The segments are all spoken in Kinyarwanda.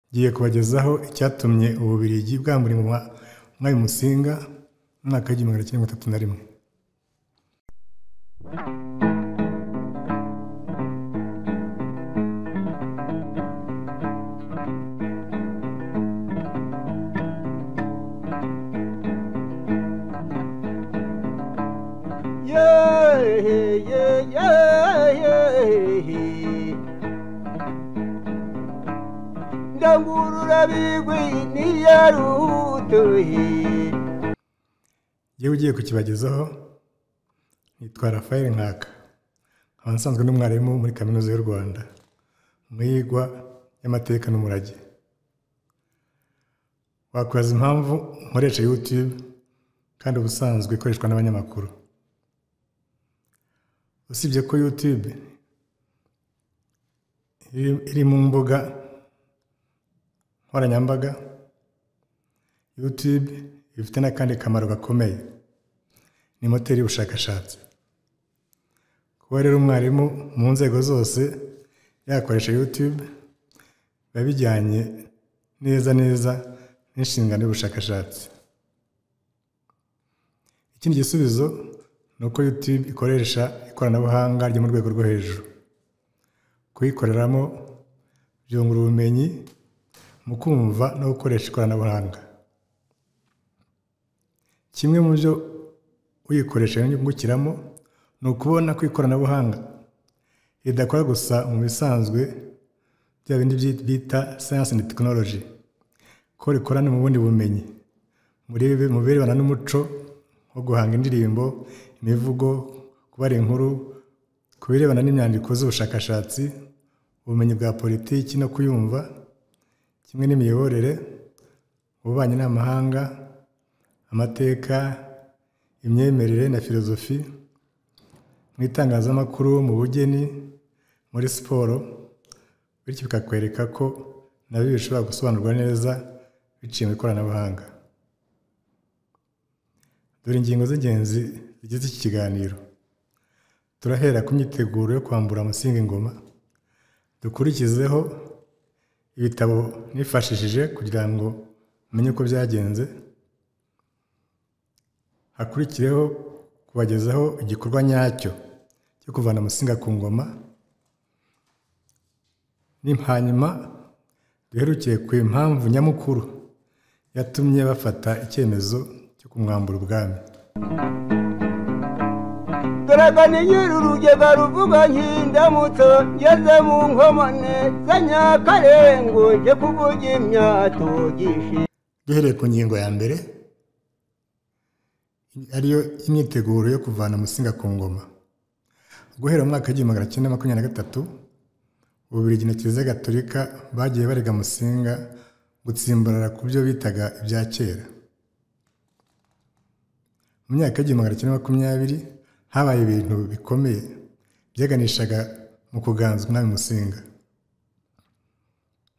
Ngiye kubagezaho icyatumye Ububiligi bwambura ingoma Umwami Musinga mu mwaka w'1931. Yewe ugiye kukibagezaho nitwa Raphael Nkaka, nkaba nsanzwe n'umwarimu muri Kaminuza y'u Rwanda mu iyigwa y'amateka n'umurage. Wakwibaza impamvu nkoresha YouTube kandi ubusanzwe ikoreshwa n'abanyamakuru. Usibye ko YouTube iri mu mbuga nkoranyambaga, YouTube ifite n'akandi kamaro gakomeye, ni moteri y'ubushakashatsi. Kuba rero umwarimu mu nzego zose yakoresha YouTube biba bijyanye neza neza n'inshingano y'ubushakashatsi. Ikindi gisubizo ni uko YouTube ikoresha ikoranabuhanga ryo mu rwego rwo hejuru. Kuyikoreramo byungura ubumenyi mu kumva no gukoresha ikoranabuhanga. Kimwe mu byo uyikoresha yungukiramo ni ukubona ko ikoranabuhanga ridakora gusa mu bisanzwe bya bindi bita science and technology, ko rikora no mu bundi bumenyi mu birebana n'umuco nko guhanga indirimbo, imivugo, kubara inkuru, ku birebana n'imyandiko z'ubushakashatsi, ubumenyi bwa politiki no kuyumva, kimwe n'imiyoborere, ububanyi n'amahanga, amateka, imyemerere na filozofi, mu itangazamakuru, mu bugeni, muri siporo, bityo bikakwereka ko nabyo bishobora gusobanurwa neza biciye mu ikoranabuhanga. Dore ingingo z'ingenzi zigize iki kiganiro. Turahera ku myiteguro yo kwambura Musinga ingoma, dukurikizeho ibitabo nifashishije kugira ngo umenye uko byagenze, hakurikireho kubagezaho igikorwa nyacyo cyo kuvana Musinga ku ngoma, hanyuma duherukiye ku impamvu nyamukuru yatumye bafata icyemezo cyo kumwambura ubwami. Urugega ruvuga nk'indamutso ngeze mu nkomane za Nyakarengo nje kuvuga imyato gishi. Duhereye ku ngingo ya mbere ariyo imyiteguro yo kuvana Musinga ku ngoma. Guhera mu mwaka w'1923 Ububiligi na Kiliziya Gatolika bagiye barega Musinga gutsimbarara ku byo bitaga ibya kera. Mu myaka y'1920 habaye ibintu bikomeye byaganishaga mu kuganza Umwami Musinga.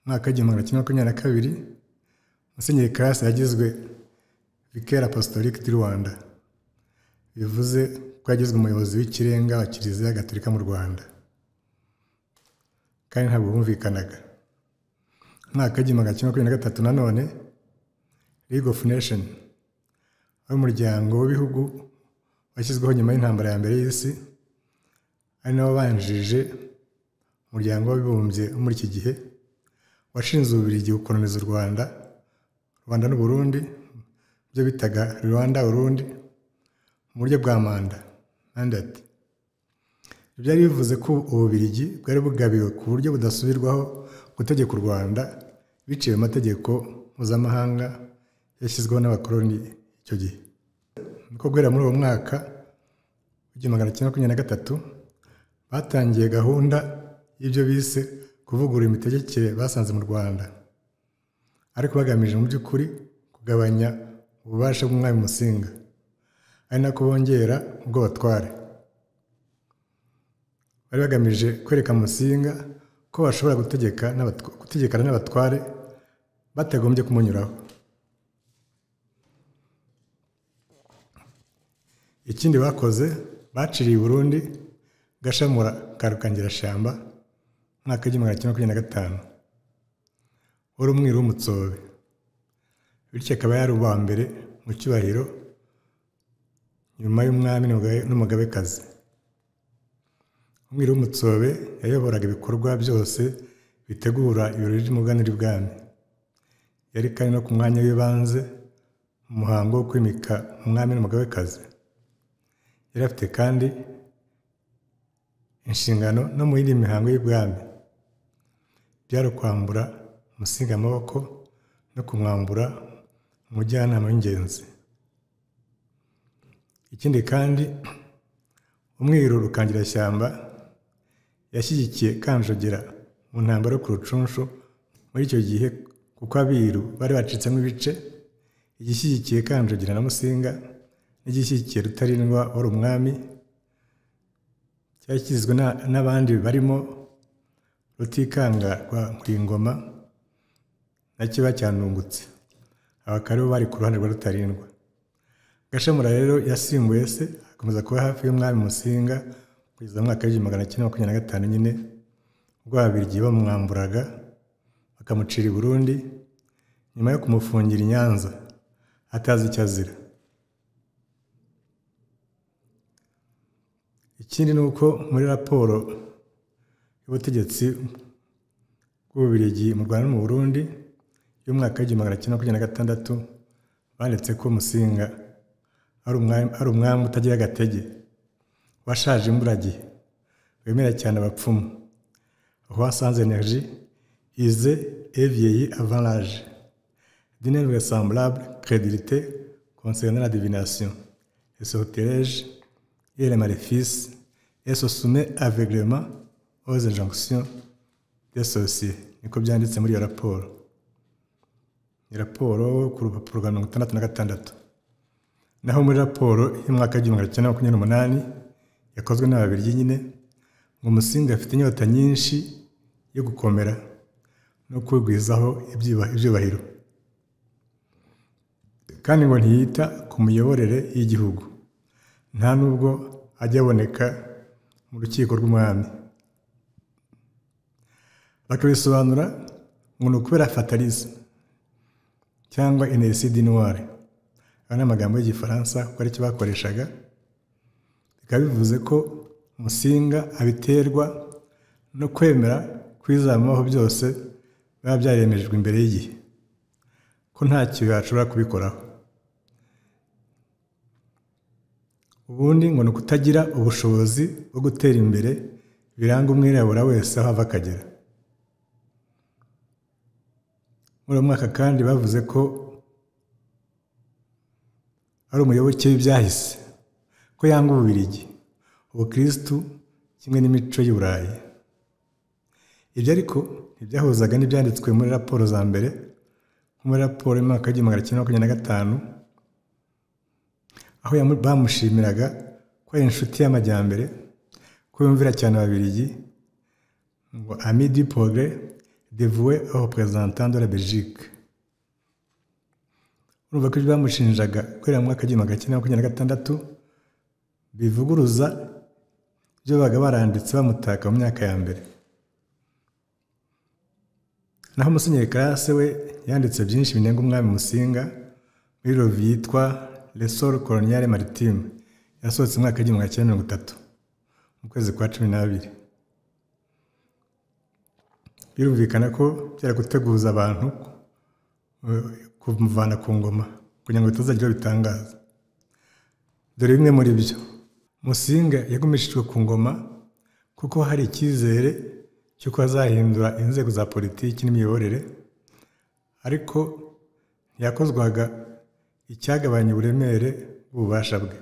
Mu mwaka w'1922 Musenyeri Classe yagizwe Vicaire Apostolique du Rwanda, bivuze ko yagizwe umuyobozi w'ikirenga wa Kiliziya Gatolika mu Rwanda, kandi ntabwo bumvikanaga. Mu mwaka w'1923 nanone League of Nations, ari umuryango w'ibihugu washyizweho nyuma y'intambara ya mbere y'isi, ari nawo wabanjirije umuryango w'abibumbye wo muri iki gihe, washinze Ububiligi gukoloniza u Rwanda, Rwanda n'u Burundi, ibyo bitaga Rwanda Urundi, mu buryo bwa mandate. Byari bivuze ko Ububiligi bwari bugabiwe ku buryo budasubirwaho gutegeka u Rwanda biciye mu mategeko mpuzamahanga yashyizweho n'abakoloni icyo gihe. Niko guhera muri uwo mwaka w'1923 batangiye gahunda y'ibyo bise kuvugurura imitegekere basanze mu Rwanda, ariko bagamije mu by'ukuri kugabanya ububasha bw'Umwami Musinga, ari nako bongera ubwo batware. Bari bagamije kwereka Musinga ko bashobora gutegekana n'abatware batagombye kumunyuraho. Ikindi bakoze, baciriye i Burundi Gashamura ka Rukangirashyamba mwaka w'1925. wari umwiru w'Umutsobe, bityo akaba yari uwa mbere mu cyubahiro nyuma y'umwami n'umugabekazi. Umwiru w'Umutsobe yayoboraga ibikorwa byose bitegura ibirori by'umuganura ibwami. Yari kandi no ku mwanya w'ibanze mu muhango wo kwimika umwami n'umugabekazi. Yari afite kandi inshingano no mu yindi mihango y'ibwami. Byari ukwambura Musinga amaboko no kumwambura umujyanama w'ingenzi. Ikindi kandi, umwiru Rukangirashyamba yashyigikiye Kanjogera mu ntambara yo ku Rucunshu muri icyo gihe, kuko abiru bari bacitsemo ibice, igishyigikiye Kanjogera na Musinga n'igishyigikiye Rutarindwa wari umwami, cyari kigizwe n'abandi barimo Rutikanga rwa Nkuringoma na Kiba cya Ndungutse. Aba akaba aribo bari ku ruhande rwa Rutarindwa. Gashamura rero yasimbuye se, akomeza kuba hafi y'umwami Musinga kugeza mu mwaka w'1925 nyine, ubwo Ababiligi bamwamburaga bakamucira i Burundi nyuma yo kumufungira i Nyanza atazi icyo azira. Ikindi ni uko muri raporo y'ubutegetsi bw'Ububiligi mu Rwanda no mu Burundi y'umwaka w'1926, banditse ko Musinga ari umwami utagira agatege, washaje imburagihe, wemera cyane abapfumu, roi sans énergie, usé et vieilli avant l'âge, d'une invraisemblable crédulité concernant la divination, les sortilèges et les maléfices, et se soumet aveuglément aux injonctions des sorciers. Niko byanditse muri iyo raporo. Ni raporo ku rupapuro rwa 66. Naho muri raporo y'umwaka w'1928 yakozwe n'Ababiligi nyine, ngo Musinga afite inyota nyinshi yo gukomera no kwigwizaho ibyubahiro, kandi ngo ntiyita ku miyoborere y'igihugu, nta nubwo ajya aboneka mu rukiko rw'umwami. Bakabisobanura ngo ni ukubera fatalisme cyangwa inertie du noir. Aya ni amagambo y'Igifaransa kuko aricyo bakoreshaga. Bikaba bivuze ko Musinga abiterwa no kwemera kwizamubaho byose biba byaremejwe imbere y'igihe, ko ntacyo yashobora kubikoraho. Ubundi ngo ni ukutagira ubushobozi bwo gutera imbere biranga umwirabura wese aho ava akagera. Muri uwo mwaka kandi bavuze ko ari umuyoboke w'ibyahise, ko yanga Ububiligi, ubukristu kimwe n'imico y'i Burayi. Ibyo ariko ntibyahuzaga n'ibyanditswe muri raporo za mbere, nko muri raporo y'umwaka w'1925, aho bamushimiraga ko ari inshuti y'amajyambere, ko yumvira cyane Ababiligi, ngo ami du progrès dévoué au représentant de la Belgique. Urumva ko ibyo bamushinjaga guhera mu mwaka w'1926 bivuguruza ibyo babaga baranditse bamutaka mu myaka ya mbere. Naho Musenyeri Classe we yanditse byinshi binenga umwami Musinga muri revue yitwa L'Essor Colonial Maritime, yasohotse mu mwaka w'1930 mu kwezi kwa 12. Birumvikana ko byari guteguza abantu kumuvana ku ngoma kugira ngo bitazagira bitangaza. Dore bimwe muri byo. Musinga yagumishijwe ku ngoma kuko hari icyizere cy'uko azahindura inzego za politiki n'imiyoborere, ariko ntiyakozwaga icyagabanya uburemere bw'ububasha bwe.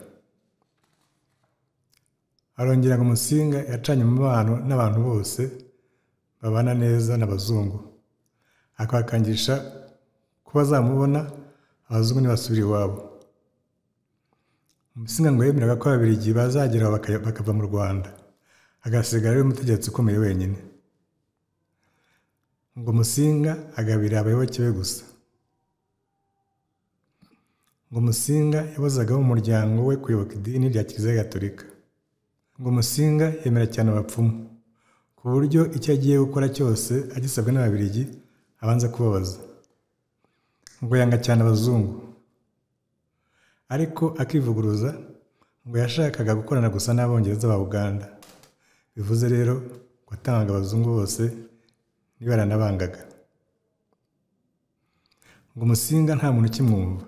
Arongera ngo Musinga yacanye umubano n'abantu bose babana neza n'abazungu, akabakangisha ko bazamubona abazungu nibasubira iwabo. Musinga ngo yemeraga ko Ababiligi bazageraho bakava mu Rwanda, agasigara ari umutegetsi ukomeye wenyine. Ngo Musinga agabira abayoboke be gusa. Ngo Musinga yabuzagaho umuryango we kuyoboka idini rya Kiliziya Gatolika. Ngo Musinga yemera cyane abapfumu, ku buryo icyo agiye gukora cyose agisabwa n'Ababiligi abanza kubabaza. Ngo yanga cyane abazungu, ariko akivuguruza ngo yashakaga gukorana gusa n'Abongereza ba Uganda. Bivuze rero ko atangaga abazungu bose niba yaranabangaga. Ngo Musinga nta muntu ukimwumva,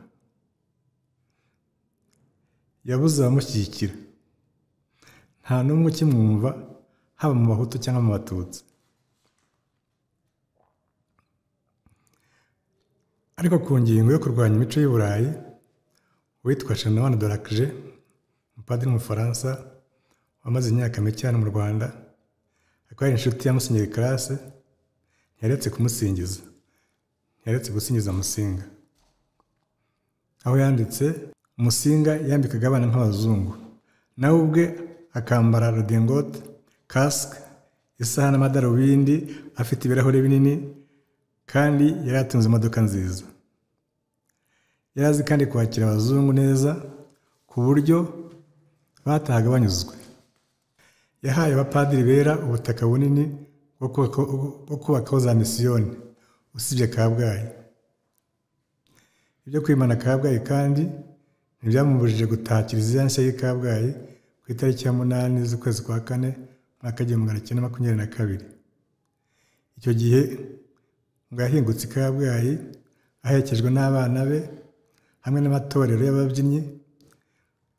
yabuze abamushyigikira, nta n'umwe ukimwumva haba mu Bahutu cyangwa mu Batutsi. Ariko ku ngingo yo kurwanya imico y'i Burayi, uwitwa Chanoine de Lacger, umupadiri w'Umufaransa wamaze imyaka mike hano mu Rwanda, akaba yari inshuti ya Musenyeri Classe, ntiyaretse kumusingiza, ntiyaretse gusingiza Musinga. Aho yanditse, Musinga yambikaga abana nk'abazungu, nawe ubwe akambara redingote, kasike, isaha n'amadarubindi, afite ibirahure binini, kandi yari atunze imodoka nziza. Yari azi kandi kwakira abazungu neza ku buryo batahaga banyuzwe. Yahaye abapadiri bera ubutaka bunini bwo kubakaho za misiyoni, usibye Kabgayi. Ibyo kwimana Kabgayi kandi ntibyamubujije gutaha kiliziya nshya y'i Kabgayi ku itariki ya 8 z'ukwezi kwa 4 mwaka 1922. Icyo gihe ngo yahingutse i Kabgayi aherekejwe n'abana be hamwe n'amatorero y'ababyinnyi,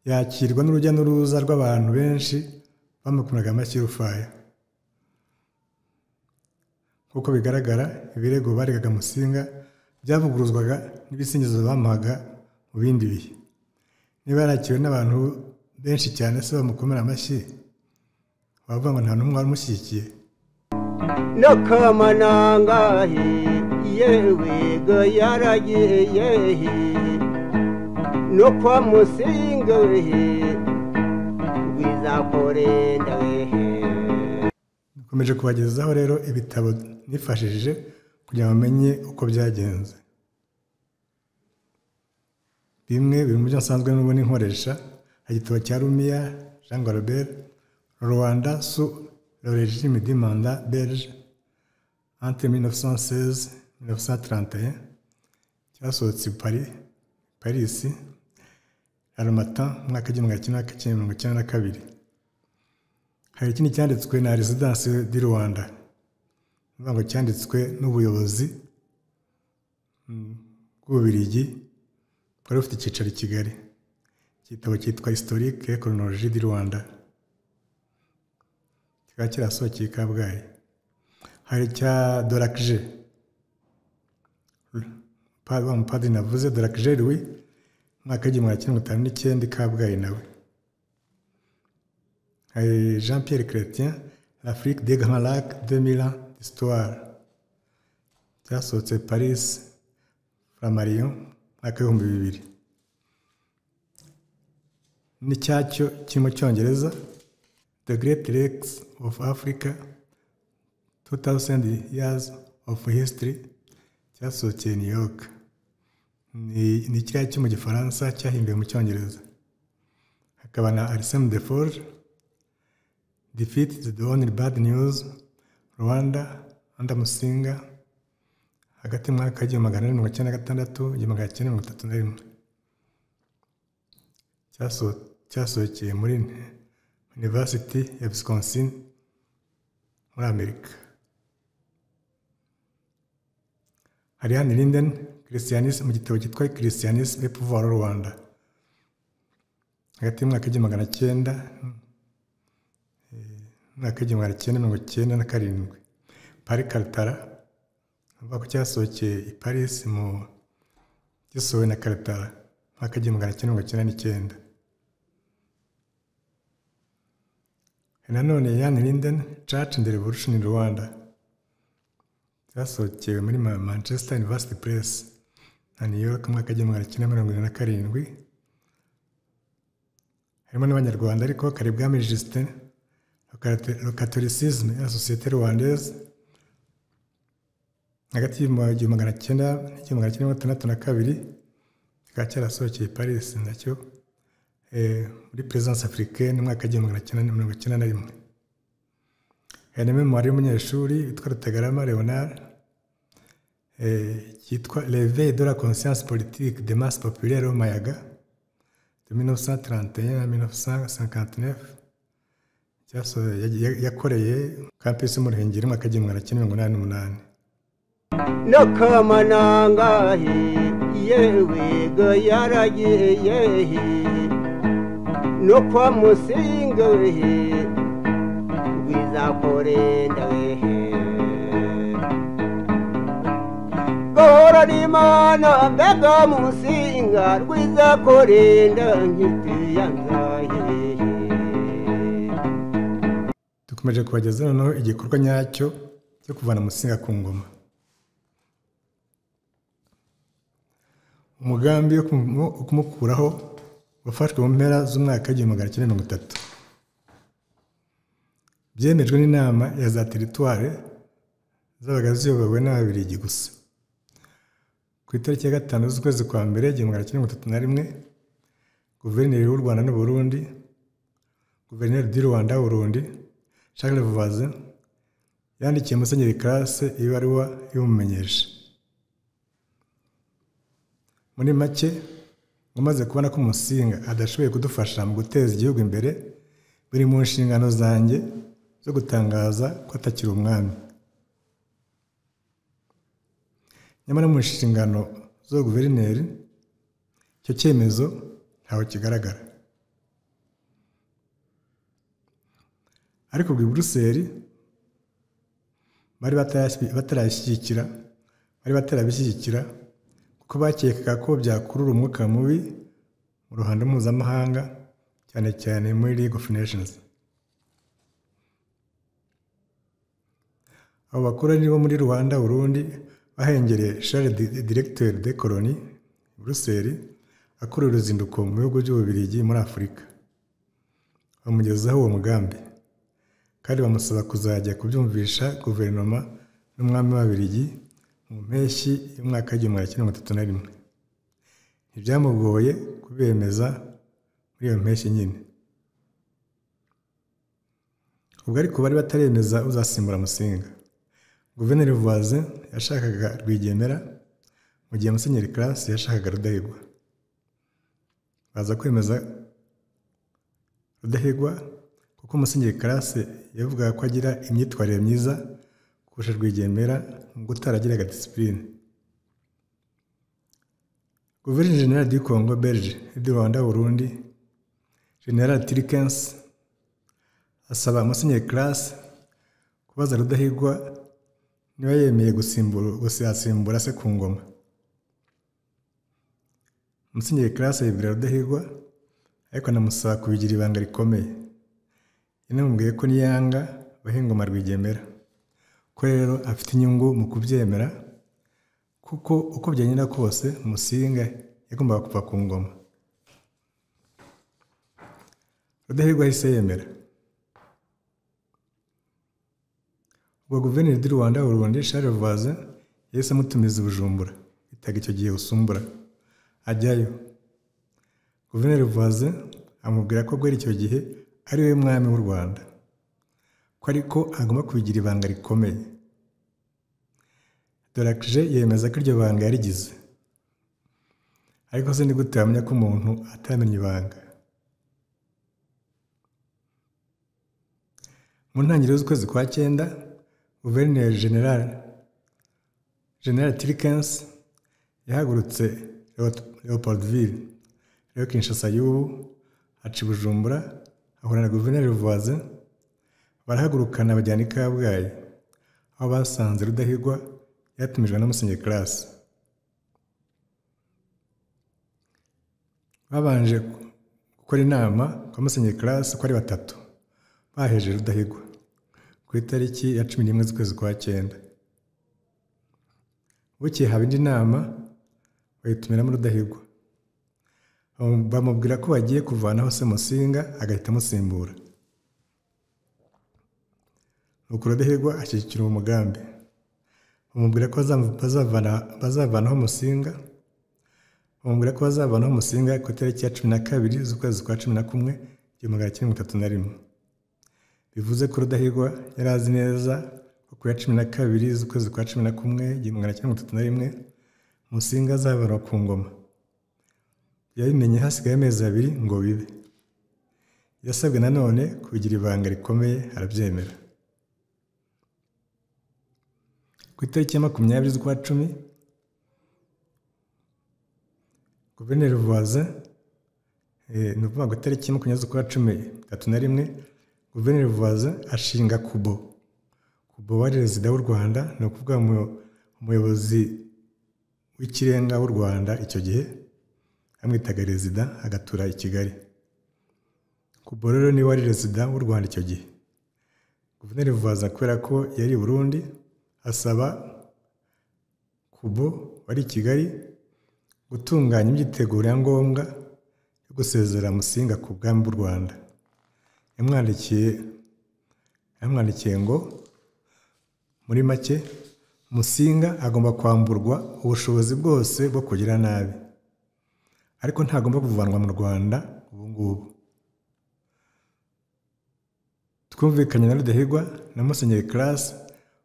yakirwa n'urujya n'uruza rw'abantu benshi bamukomaga amashyi y'urufaya. Nk'uko bigaragara, ibirego baregaga Musinga byavuguruzwaga n'ibisingizo bamuhaga mu bindi bihe. Niba yarakiwe n'abantu benshi cyane se bamukomera amashyi, bavuga ngo nta n'umwe wari umushyigikiye. N'akamanangahe yewe ga yaragiye no kwa Musinga wehe rwizakorenda wehe. Dukomeje kubagezaho rero ibitabo nifashishije kugira ngo bamenye uko byagenze. Bimwe biri mu byo nsanzwe n'ubundi nkoresha, igitabo cya Rumiya Jean Galobert, Rwanda sous le régime du mandat belge entre 1916 et 1931, cyasohotse i Paris, Harmattan mu mwaka 1992. Hari ikindi cyanditswe na Residence du Rwanda, bivuga ngo cyanditswe n'ubuyobozi bw'Ububiligi bwari bufite icyicaro i Kigali. Igitabo cyitwa Historique et Chronologie du Rwanda, kikaba kirasohokeye i Kabgayi. Hari icya de Lacger, wa mupadiri navuze, de Lacger Louis, mwaka 1959 i Kabgayi nawe. Hari Jean Pierre Chrétien, L'Afrique des Grands Lacs, 2000 ans d'histoire, cyasohotse Paris, Flammarion, mwaka 2000. N'icyacyo kiri mu Cyongereza, The Great Lakes of Africa, 2000 Years of History, cyasohokeye New York. Ni kiriya cyo mu Gifaransa cyahimbiwe mu Cyongereza. Hakaba na Arsène Deforge, Defeat is the only bad news, Rwanda under Musinga, hagati mu mwaka 1496 1931. Cyasohokeye muri University ya Wisconsin muri Amerika. Hari Anne Linden, Christianisme, mu gitabo cyitwa Christianisme et pouvoir au Rwanda, hagati y'umwaka 1900 mwaka 1997. Paris Karatara, avuga ko cyasohokeye i Paris mu gisohowe na Karatara mwaka 1999. Nanone Jan Linden, Church and the Revolution in Rwanda, cyasohokewe muri Manchester University Press na New York mu mwaka 1977. Harimo n'Abanyarwanda ariko Karibwami Justin, le catholicisme et la société rwandaise, hagati y'igihumbi 1962, kikaba cyarasohokeye Paris nacyo muri Présence africaine mu mwaka 1991. Hari na mémoire y'umunyeshuri witwa Rutagarama Leonard, cyitwa L'éveil de la conscience politique des masses populaires au Mayaga de 1931 à 1959, yakoreye campus mu Ruhengeri mu mwaka w'igihumbi magana cyenda mirongo inani n'umunani. N'akamanangahe yewe ga yaragiye no kwa Musinga we rwizakorenda we gahora n'Imana mbega Musinga rwizakorenda nkiti yanzahe. Dukomeje kubageza noneho igikorwa nyacyo cyo kuvana Musinga ku ngoma. Umugambi wo kumukuraho wafashwe mu mpera z'umwaka w'igihumbi magana cyenda mirongo itatu. Byemejwe n'inama ya za teritware zabaga ziyobowe n'Ababiligi gusa. Ku itariki ya 5 z'ukwezi kwa mbere 1931, Guverineri w'u Rwanda n'u Burundi, Guverineri du Rwanda Burundi, Charles Voisin, yandikiye Musenyeri Classe ibaruwa imumenyesha. Muri make, umaze kubona ko Musinga adashoboye kudufasha mu guteza igihugu imbere, biri mu nshingano zanjye zo gutangaza ko atakiri umwami. Nyamara mu nshingano zo guverineri, icyo cyemezo ntaho kigaragara. Ariko i Buruseli bari batarabishyigikira kuko bakekaga ko byakurura umwuka mubi mu ruhando mpuzamahanga, cyane cyane muri League of Nations. Abo bakoroni bo muri Rwanda Burundi bahengereye Charles Directeur de Colonie Buruseli akora uruzinduko mu bihugu by'Ububiligi muri Afurika. Bamugezaho uwo mugambi kandi bamusaba kuzajya kubyumvisha guverinoma n'umwami w'Ababiligi mu mpeshyi y'umwaka w'igihumbi magana cyenda mirongo itatu na rimwe. Ntibyamugoye kubemeza muri iyo mpeshyi nyine. Ubwo ariko bari bataremeza uzasimbura Musinga. Guverineri Voisin yashakaga Rwigemera, mu gihe Musenyeri Classe yashakaga Rudahigwa. Baza kwemeza Rudahigwa kuko Musenyeri Classe yavugaga ko agira imyitwarire myiza kurusha Rwigemera ngo utaragiraga discipline. Guverineri General du Congo Belge et du Rwanda Burundi, General Tilkens, asaba Musenyeri Classe kubaza Rudahigwa niba yemeye gusimbura se ku ngoma. Musenyeri Classe yibwira Rudahigwa ariko anamusaba kubigira ibanga rikomeye. Yanamubwiye ko niyanga baha ingoma Rwigemera, ko rero afite inyungu mu kubyemera kuko uko byagenda kose Musinga yagombaga kuva ku ngoma. Rudahigwa yahise yemera. Ubwo Guverineri du Rwanda Burundi Charles Voisin yahise amutumiza i Bujumbura, bitaga icyo gihe Usumbura, ajyayo. Guverineri Voisin amubwira ko guhera icyo gihe ari we mwami w'u Rwanda, ko ariko agomba kubigira ibanga rikomeye. Doracje yemeza ko iryo banga yarigize. Ariko se ni gute wamenya ko umuntu atamenya ibanga? Mu ntangiriro z'ukwezi kwa cyenda, Guverineri General Tilkens yahagurutse Leopoldville, rero Kinshasa y'ubu, aca i Bujumbura, ahura na Guverineri Voisin, barahagurukana bajyana i Kabgayi, aho basanze Rudahigwa yatumijwe na Musenyeri Classe. Babanje gukora inama kwa Musenyeri Classe uko ari batatu, baheje Rudahigwa ku itariki ya 11 z'ukwezi kwa cyenda. Bukeye haba indi nama bayitumiramo Rudahigwa, bamubwira ko bagiye kuvanaho se Musinga agahita amusimbura. Nuko Rudahigwa ashyigikira uwo mugambi, bamubwira ko bazavanaho Musinga, bamubwira ko bazavanaho Musinga ku itariki ya 12 z'ukwezi kwa 11 1931. Bivuze ko Rudahigwa yari azi neza ko ku ya 12 z'ukwezi kwa 11 1931 Musinga azabarwa ku ngoma. Yabimenye hasigaye amezi 2 ngo bibe. Yasabwe nanone kubigira ibanga rikomeye arabyemera. Ku itariki ya 20 z'ukwa 10 Guverineri Voisin, ni ukuvuga ngo itariki ya 20 z'ukwa 10 31 Guverineri Voisin ashinga Kubo. Kubo wari perezida w'u Rwanda, ni ukuvuga umuyobozi w'ikirenga w'u Rwanda icyo gihe, amwitaga perezida, agatura i Kigali. Kubo rero niwe wari perezida w'u Rwanda icyo gihe. Guverineri Voisin kubera ko yari i Burundi, asaba Kubo wari i Kigali gutunganya imyiteguro ya ngombwa yo gusezera Musinga ku bwami bw'u Rwanda. Yamwandikiye ngo muri make Musinga agomba kwamburwa ubushobozi bwose bwo kugira nabi, ariko ntagomba kuvanwa mu Rwanda ubu ngubu. Twumvikanye na Rudahigwa na Musenyeri Classe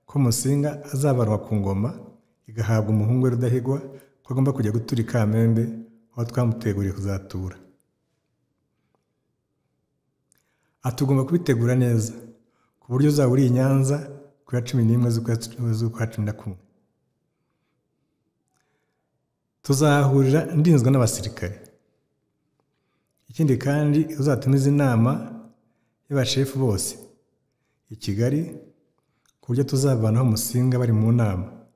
ko Musinga azabarwa ku ngoma igahabwa umuhungu we Rudahigwa, ko agomba kujya gutura i Kamembe aho twamuteguriye kuzatura. Atugomba kubitegura neza ku buryo uzaba uri i Nyanza ku ya 11 z'ukwa 11. Tuzahahurira ndinzwe n'abasirikare. Ikindi kandi uzatumiza inama y'abashefu bose i Kigali ku buryo tuzavanaho Musinga bari mu nama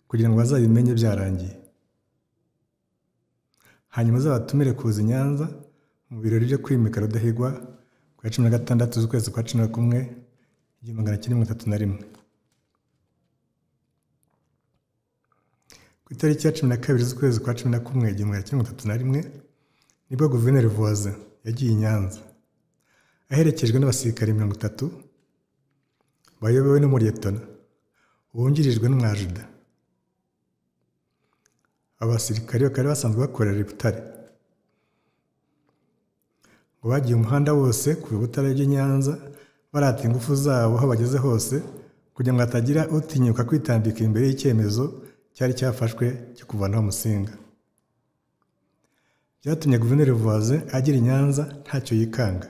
kugira ngo bazabimenye byarangiye. Hanyuma uzabatumire kuza i Nyanza mu birori byo kwimika Rudahigwa ku ya 16 z'ukwezi kwa 11 1931. Ku itariki ya 12 z'ukwezi kwa 11 1931 nibwo Guverineri Voisin yagiye i Nyanza aherekejwe n'abasirikare 30 bayobowe n'umuriyetona wungirijwe n'umwajuda. Abasirikare bakaba basanzwe bakorera i Butare. Ngo bagiye umuhanda wose kuva i Butare ujya i Nyanza barata ingufu zabo aho bageze hose kugira ngo hatagira utinyuka kwitambika imbere y'icyemezo cyari cyafashwe cyo kuvanaho Musinga. Byatumye Guverineri Voisin agera i Nyanza ntacyo yikanga.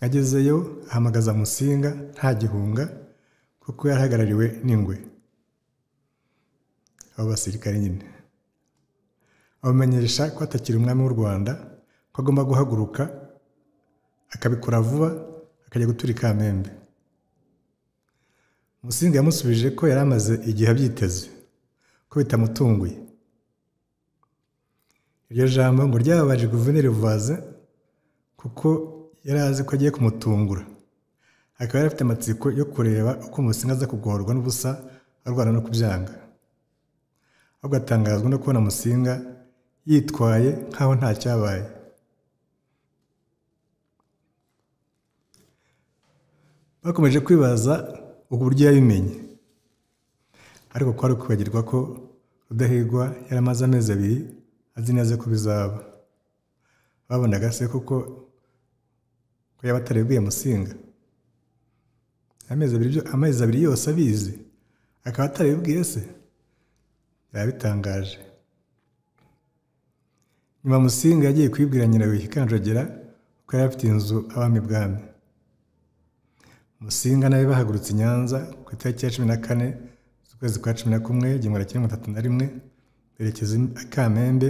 Agezeyo ahamagaza Musinga nta gihunga kuko yarahagarariwe n'ingwe. Abo basirikare nyine abamenyesha ko atakiri umwami w'u Rwanda, ko agomba guhaguruka akabikora vuba akajya gutura i Kamembe. Musinga yamusubije ko yari amaze igihe abyiteze, ko bitamutunguye. Iryo jambo ngo ryababaje Guverineri Voisin kuko yari azi ko agiye kumutungura, akaba yari afite amatsiko yo kureba uko Musinga aza kugorwa n'ubusa arwana no kubyanga. Ahubwo atangazwa no kubona Musinga yitwaye nkaho nta cyabaye. Bakomeje kwibaza uburyo yabimenye, ariko kwari kwibagirwa ko Rudahigwa yari amaze amezi 2 azi neza ko bizaba. Babonaga se kuko ko yaba ataribwiye Musinga amezi 2 yose abizi akaba ataribwiye se, byaba bitangaje. Nyuma Musinga yagiye kwibwira nyina Kanjogera ko yari afite inzu abami bwami. Musinga nawe bahagurutse i Nyanza ku itariki ya 14 z'ukwezi kwa 11 1931 berekeza i Kamembe,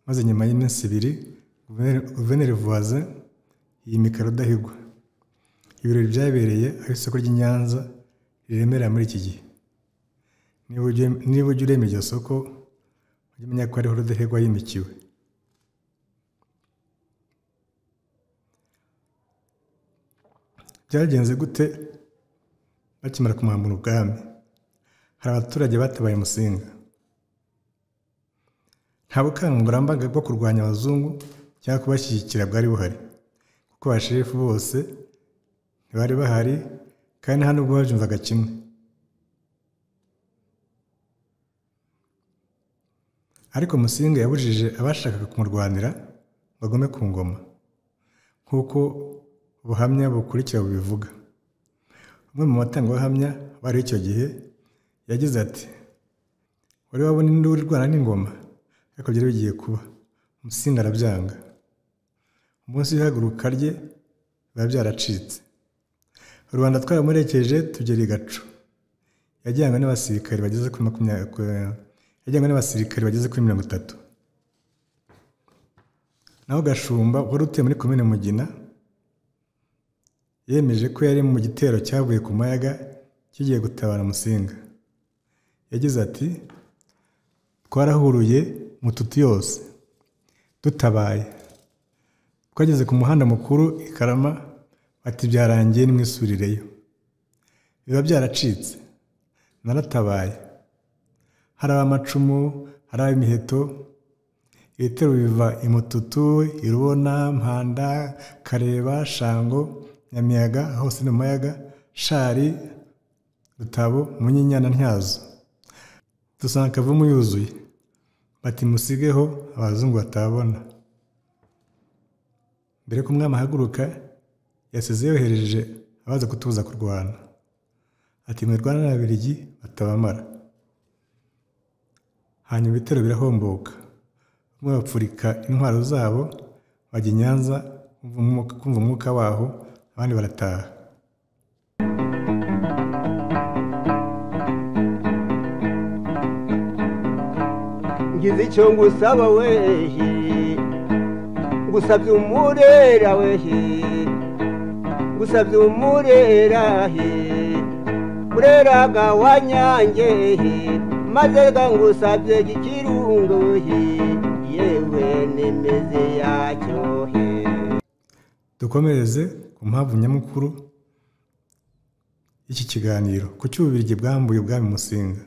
maze nyuma y'iminsi 2 Guverineri Voisin yimika Rudahigwa. Ibirori byabereye aho isoko ry'i Nyanza riremera muri iki gihe. Niba ujya urema iryo soko ujye umenya ko ariho Rudahigwa yimikiwe. Byagenze gute bakimara kumwambura ubwami? Hari abaturage batabaye Musinga. Nta bukangurambaga bwo kurwanya abazungu cyangwa kubashyigikira bwari buhari, kuko abashefu bose ntibari bahari kandi nta nubwo babyumvaga kimwe. Ariko Musinga yabujije abashakaga kumurwanira ngo agome ku ngoma, nk'uko ubuhamya bukurikira bubivuga. Umwe mu batangabuhamya bari icyo gihe yagize ati: "Wari wabona induru irwana n'ingoma, ariko byari bigiye kuba." Musinga arabyanga. Umunsi w'ihaguruka rye biba byaracitse. Rubanda twaramurekeje tugera i Gacu. Yajyanywe n'abasirikare bageze kuri 20, yajyanywe n'abasirikare bageze kuri 30. Naho Gashumba wari utuye muri komine Mugina yemeje ko yari mu gitero cyavuye ku Mayaga kigiye gutabara Musinga. Yagize ati: "Twarahuruye Mututu yose dutabaye, twageze ku muhanda mukuru i Karama, bati byarangiye nimwisubirireyo. Biba byaracitse, naratabaye, hari ab'amacumu, hari ab'imiheto. Ibitero biva i Mututu, i Rubona, Mpanda, Kareba, Shango, Nyamiyaga, hose ni mu Mayaga, Shari, Rutabo, Munyinya na Ntyazo. Dusanga Kavumu yuzuye, bati musigeho abazungu batabona." Mbere ko umwami ahaguruka yasize yohereje abaza kutubuza kurwana, ati mwirwana n'Ababiligi batabamara. Hanyuma ibitero birahomboka, bamwe bapfurika intwaro zabo bajya i Nyanza kumva umwuka waho, abandi barataha. Ngize icyo ngusaba wehe, ngusabye umurera wehe, ngusabye umurera he, mureraga wa Nyange he, maze ga ngusabye gikirungo he, yewe n'imizi yacyo he. Dukomereze ku mpamvu nyamukuru y'iki kiganiro, kuki Ububiligi bwambuye ubwami Musinga.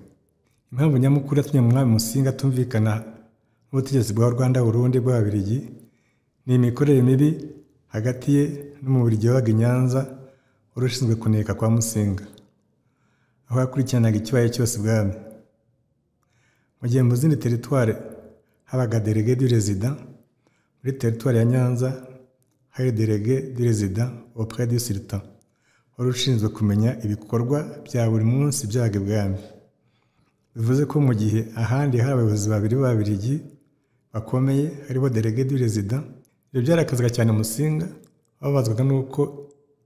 Impamvu nyamukuru yatumye umwami Musinga atumvikana n'ubutegetsi bwa Rwanda Burundi bw'Ababiligi ni imikorere mibi hagati ye n'Umubiligi wabaga i Nyanza wari ushinzwe kuneka kwa Musinga, aho yakurikiranaga ikibaye cyose ibwami. Mu gihe mu zindi teritware habaga délégué du résident, muri teritwari ya Nyanza hari délégué du résident auprès du sultan, wari ushinzwe kumenya ibikorwa bya buri munsi byabaga ibwami. Bivuze ko mu gihe ahandi hari abayobozi babiri b'Ababiligi bakomeye haribo délégué du résident, ibyo byarakazaga cyane Musinga, babazwaga n'uko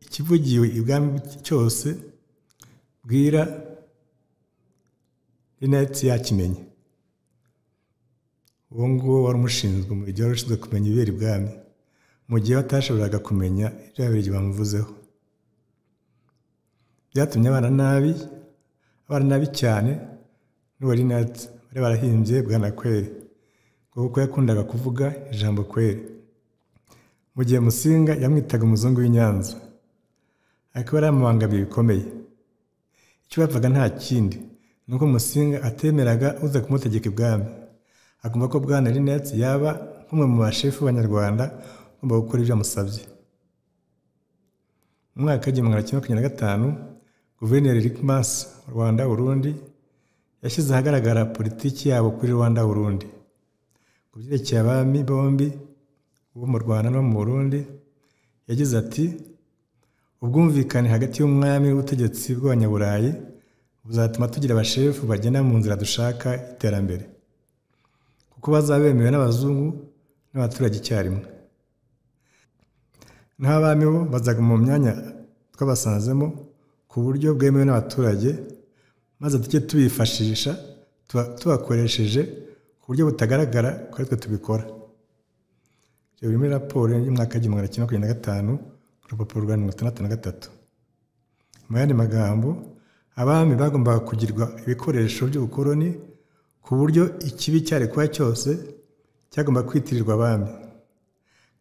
ikivugiwe ibwami cyose bwira Rinette yakimenye. Uwo nguwo wari umushinzwe, mu gihe wari ushinzwe kumenya ibibera ibwami, mu gihe batashoboraga kumenya ibyo Ababiligi bamuvuzeho. Byatumye abana nabi cyane n'uwa Rinette bari barahimbye Bwanakweli, kuko yakundaga kuvuga ijambo kweli. Mu gihe Musinga yamwitaga umuzungu w'i Nyanza, ariko yari amubangamiye bikomeye. Icyo bapfaga nta kindi ni uko Musinga atemeraga uza kumutegeka ibwami, akumva ko Bwana Rinette yaba nk'umwe mu bashefu b'Abanyarwanda ugomba gukora ibyo amusabye. Mu mwaka w'1925 Guverineri Rickmans wa Rwanda Burundi yashyize ahagaragara politiki yabo kuri Rwanda Burundi ku byerekeye abami bombi bo mu Rwanda no mu Burundi. Yagize ati: "Ubwumvikane hagati y'umwami n'ubutegetsi bw'Abanyaburayi buzatuma tugira abashefu bagenda mu nzira dushaka iterambere, kuko bazaba bemewe n'abazungu n'abaturage icyarimwe. Naho abami bo bazaguma mu myanya twabasanzemo ku buryo bwemewe n'abaturage, maze tujye tubifashisha tubakoresheje ku buryo butagaragara ko ari twe tubikora." Ibyo biri muri raporo y'umwaka w'1925 ku rupapuro rwa 63. Mu yandi magambo, abami bagombaga kugirwa ibikoresho by'ubukoloni ku buryo ikibi cyari kuba cyose cyagomba kwitirirwa abami,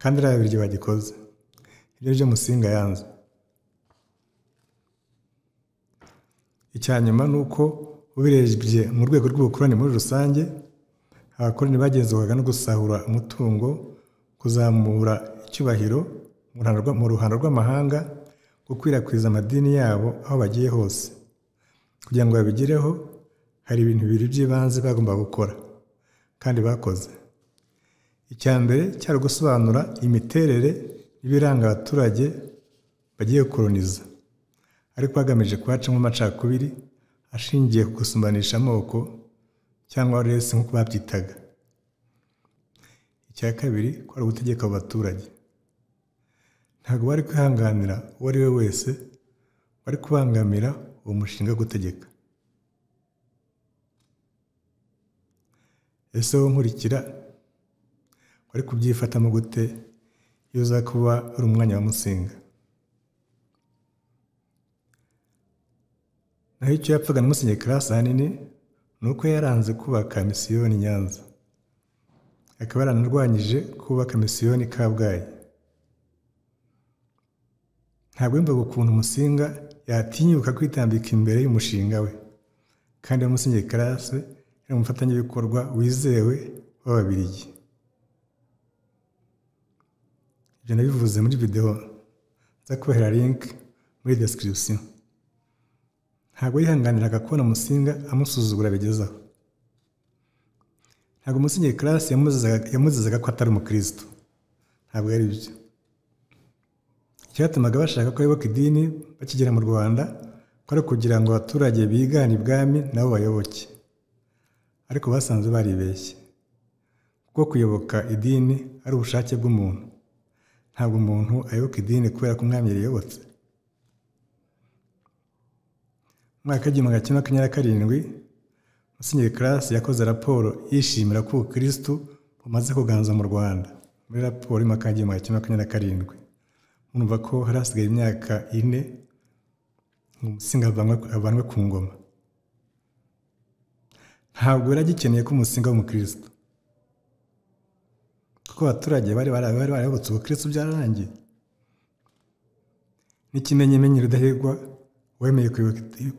kandi ari Ababiligi bagikoze. Ibyo byo Musinga yanze. Icya nyuma ni uko ubirebye mu rwego rw'ubukoloni muri rusange, abakoloni bagenzurwaga no gusahura umutungo, kuzamura icyubahiro mu ruhando rw'amahanga, gukwirakwiza amadini yabo aho bagiye hose. Kugira ngo babigereho, hari ibintu bibiri by'ibanze bagomba gukora kandi bakoze. Icya mbere cyari gusobanura imiterere n'ibiranga abaturage bagiye gukoloniza, ariko bagamije kuhacamo amacakubiri ashingiye ku gusumbanisha amoko cyangwa resi nk'uko babyitaga. Icya kabiri ko ari ugutegeka abo baturage. Ntabwo bari kwihanganira uwo ari we wese wari kubangamira uwo mushinga wo gutegeka. Ese wowe nkurikira wari kubyifatamo gute iyo uza kuba uri umwanya wa Musinga? Naho icyo yapfaga na Musenyeri Classe ahanini ni uko yaranze kubaka misiyoni Nyanza, akaba yaranarwanyije kubaka misiyoni Kabgayi. Ntabwo yumvaga ukuntu Musinga yatinyuka kwitambika imbere y'umushinga we, kandi Musenyeri Classe yari umufatanyabikorwa wizewe w'Ababiligi. Ibyo nabivuze muri video nza kubahera link muri description. Ntabwo yihanganiraga kubona Musinga amusuzugura bigezaho. Ntabwo Musenyeri Classe yamuzizaga ko atari umukristo, ntabwo ari byo. Icyatumaga bashaka ko ayoboka idini bakigera mu Rwanda ko ari ukugira ngo abaturage bigane ibwami nabo bayoboke, ariko basanze baribeshye, kuko kuyoboka idini ari ubushake bw'umuntu. Ntabwo umuntu ayoboka idini kubera ko umwami yariyobotse. Mu mwaka w'1927 Musenyeri Classe yakoze raporo yishimira ko ubukristu bumaze kuganza mu Rwanda. Muri raporo y'umwaka w'1927 murumva ko hari hasigaye imyaka 4 ngo Musinga avanwe ku ngoma. Ntabwo yari agikeneye ko Musinga w'umukristo, kuko abaturage bari barayobotse ubukristo byararangiye. N'ikimenyimenyi Rudahigwa wemeye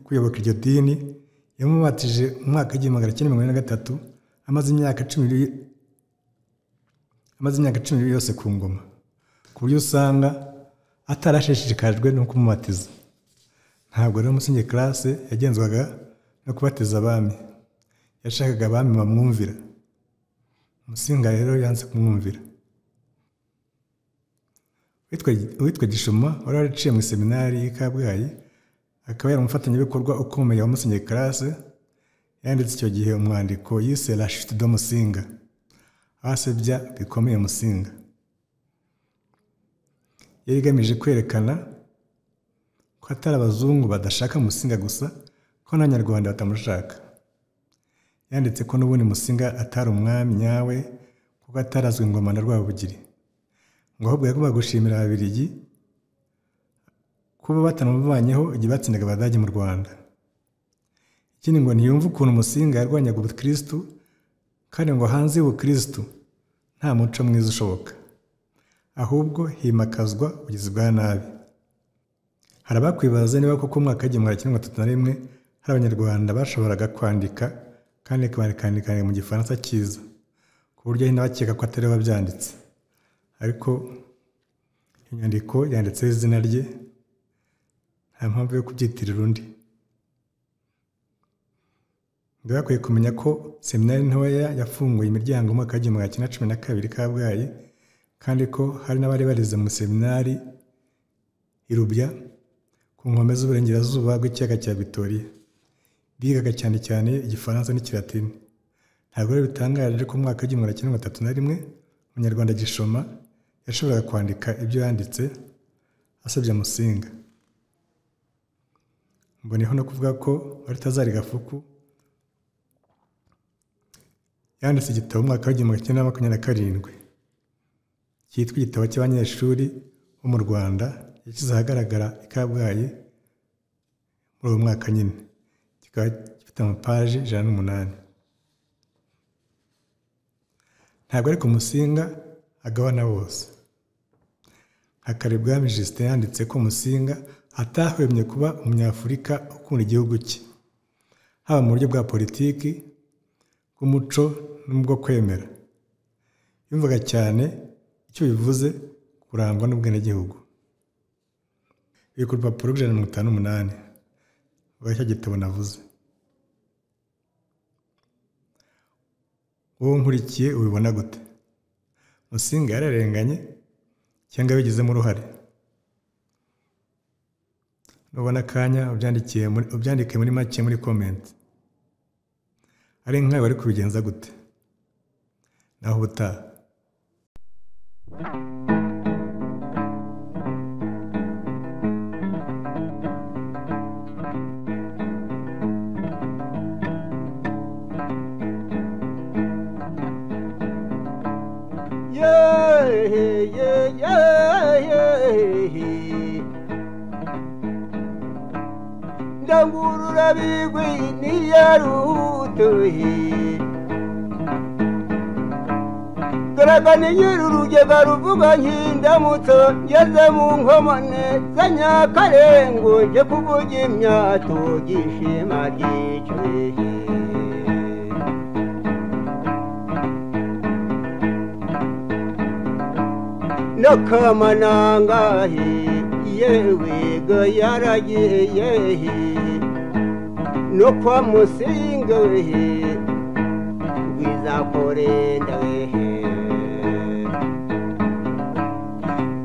kuyoboka iryo dini yamubatije mu mwaka w'1943 amaze imyaka 12 yose ku ngoma, ku buryo usanga atarashishikajwe no kumubatiza. Ntabwo rero Musenyeri Classe yagenzwaga no kubatiza abami, yashakaga abami bamwumvira. Musinga rero yanze kumwumvira. Uwitwa Gishoma wari waraciye mu seminari y'i Kabgayi, akaba yari umufatanyabikorwa ukomeye wa Musenyeri Classe, yanditse icyo gihe umwandiko yise La Chute de Musinga, aho asebya bikomeye Musinga. Yari igamije kwerekana ko atari abazungu badashaka Musinga gusa, ko n'Abanyarwanda batamushaka. Yanditse ko n'ubundi Musinga atari umwami nyawe kuko atarazwe ingoma na Rwabugiri, ngo ahubwo yagombaga gushimira Ababiligi kuba batanamuvanyeho igihe batsindaga Abadage mu Rwanda. Ikindi ngo ntiyumva ukuntu Musinga yarwanyaga ubukristu, kandi ngo hanze y'ubukristu nta muco mwiza ushoboka, ahubwo himakazwa ubugizi bwa nabi. Hari abakwibaza niba koko mu mwaka w'1931 hari Abanyarwanda bashoboraga kwandika kandi bakandika mu Gifaransa cyiza, ku buryo hari n'abakeka ko atari bo babyanditse, ariko inyandiko yanditseho izina rye, nta mpamvu yo kubyitirira undi. Bakwiye kumenya ko seminari ntoya yafunguye imiryango mu mwaka w'1912 Kabgayi, kandi ko hari n'abari barize mu seminari i Rubya ku nkombe z'uburengerazuba bw'ikiyaga cya Victoria, bigaga cyane cyane Igifaransa n'Ikilatini. Ntabwo rero bitangaje ko mu mwaka w'1931 Umunyarwanda Gishoma yashoboraga kwandika ibyo yanditse asebya Musinga. Mboneyeho no kuvuga ko Balthazar Gafuku yanditse igitabo mu mwaka w'1927 cyitwa Igitabo cy'Abanyeshuri bo mu Rwanda, yashyize ahagaragara i Kabgayi muri uwo mwaka nyine, kikaba gifite amapaji 108. Ntabwo ariko Musinga agabana bose. Nka Karibwami Justin yanditse ko Musinga atahwemye kuba umunyafurika ukunda igihugu cye, haba mu buryo bwa politiki, bw'umuco n'ubwo kwemera. Yumvaga cyane icyo bivuze kurangwa n'ubwenegihugu. Biri ku rupapuro 158 rwa cya gitabo navuze. Wowe nkurikiye ubibona gute? Musinga yararenganye cyangwa yabigizemo uruhare? Nubona akanya ubyandike muri make muri comment. Ari nkawe wari kubigenza gute? Naho ubutaha. Ndangurura bigwi niyarutuye Doragane nyir'urugega ruvuga nk'indamutso ngeze mu nkomane za Nyakarengo nje kuvuga imyato gishima ryicwe. Nakamanangahe yewe ga yaragiye no kwa Musinga we rwizakorenda we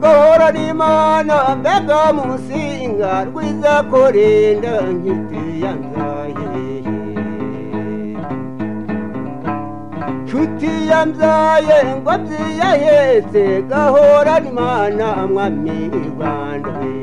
gahora n'Imana mbega Musinga rwizakorenda nkiti yanzaye nshuti yambyaye ngo byiyahetse gahora n'Imana mwami w'i Rwanda we.